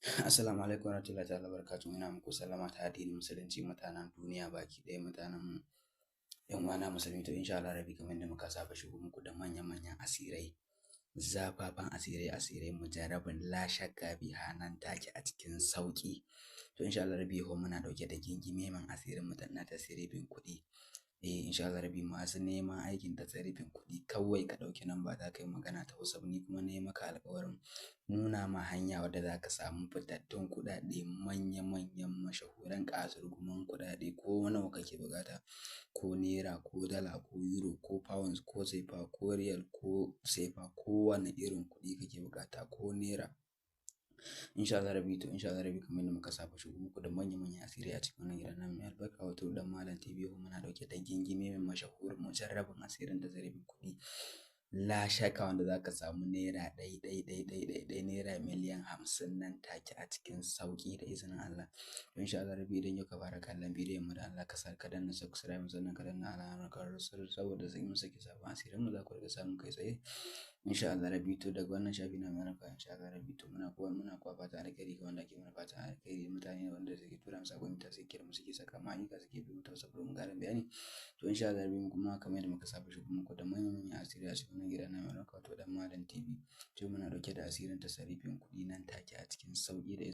Assalamu alaikum warahmatullahi ta'ala barakatuhu. Ina muku sallama ta addinin Musulunci, mutanen duniya baki ɗaya, mutanen yan uwana musulmi. To, insha Allah rabbi, kamar yadda muka saba shigo muku da manya-manyan asirai, zafafan asirai, asirai mujarrabin, la shakka biha, nan take a cikin sauƙi. To, insha Allah rabbi, yau muna ɗauke da gingimemen asirin mutum na tasirifin kuɗi. Eh, insha Allah rabbi, masu neman aikin tasarifin kuɗi, kawai ka ɗauki namba za ka yi magana ta WhatsApp, ni kuma na yi maka alƙawarin nuna ma hanya wadda za ka samu fitattun kuɗaɗe, manya-manyan mashahuran ƙasurguman kuɗaɗe, ko nawa kake buƙata, ko naira, ko dala, ko euro, ko pounds, ko sefa, ko riyal, ko sefa, ko wane irin kuɗi kake buƙata, ko naira. Insha Allah rabbi. To, insha Allah rabbi, kamar yadda muka saba shigo muku da manya-manyan asirai a cikin wannan gidan namu mai albarka, wato Dan Malam TV, muna ɗauke da gingimemen mashahurin mujarrabin asirin tasarifin kuɗi, la shakka, wanda za ka samu naira ɗai ɗai ɗai ɗai ɗai ɗai naira miliyan 50 nan take a cikin sauƙi da izinin Allah. To, insha Allah rabbi, idan yau ka fara kallon bidiyon mu, da Allah ka sa ka danna subscribe, sannan ka danna alamar ƙararrawar saboda zai mu saki sabon asirin mu, za ku riƙa samun kai tsaye. Insha Allah rabbi. To, daga wannan shafi na mai albarka, insha Allah rabbi, to muna kuwa fatan alkhairi ga wanda ake mana fatan alkhairi, mutane wanda suke tura mu saƙonni ta, suke kira mu, suke saka mu ayyuka, suke bi mu ta WhatsApp domin ƙarin bayani. To, insha Allah rabbi kuma, kamar yadda muka saba shigo muku da manya-manyan asiri a cikin wannan gida na mai albarka, wato Dan Malam TV. To, muna ɗauke da asirin tasarifin kuɗi nan take a cikin sauƙi da